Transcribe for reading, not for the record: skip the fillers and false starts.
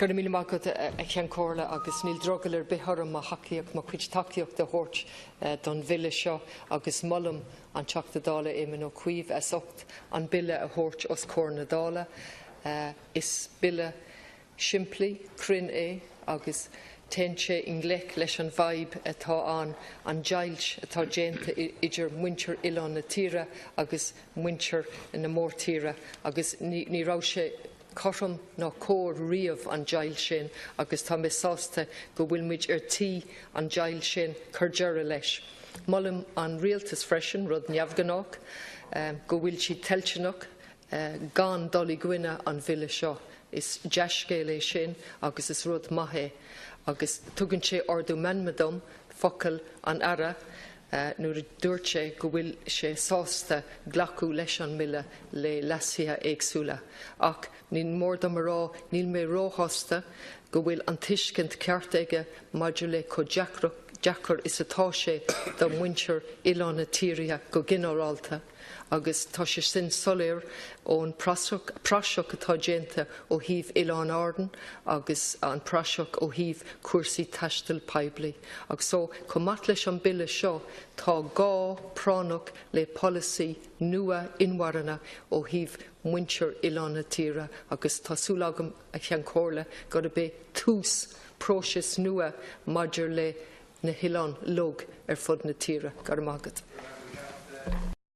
Go raibh míle maith agat, a Cheann Comhairle, agus níl drogall ar bith orm mo thacaíocht, mo chuid tacaíochta a thabhairt don Bhille seo agus molaim an Teachta Dála Éamon Ó Cuív as ucht an Bille a thabhairt os comhair na Dála. Is Bille simplí, cruinn é agus téann sé i ngleic leis an bhfadhb atá ann, an deighilt atá déanta idir muintir oileán na tíre agus muintir na mórtíre agus ní raibh sé cothrom ná cóir riamh an deighilt sin agus tá mé sásta go bhfuil muid ar tí an deighilt sin cur deireadh leis. Molaim an rialtas freisin, rud neamhghnách, go bhfuil siad toilteanach gan dul i gcoinne an bhille seo. Is dea-scéal é sin agus is rud maith é agus tugann sé ardú meanma dom focail an Aire nuair a dúirt sé go bhfuil sé sásta glacadh leis an mbille le leasuithe éagsúla. Ach ní mór dom a rá, níl mé róshásta go bhfuil an tuiscint ceart aige maidir le chomh deacair is atá sé do mhuintir oileán na tíre go ginearálta. agus tá sé sin soiléir ón praiseach atá déanta ó thaobh Oileáin Árann agus an praiseach ó thaobh cúrsaí taistil poiblí. Agus so, chomh maith leis an bille seo, tá gá práinneach le polasaí nua inmharthana ó thaobh muintir oileán na tíre agus tá súil agam, a Cheann Comhairle, gurb é tús próiseas nua maidir le na hoileáin Log ar fud na tíre. Go raibh maith agat.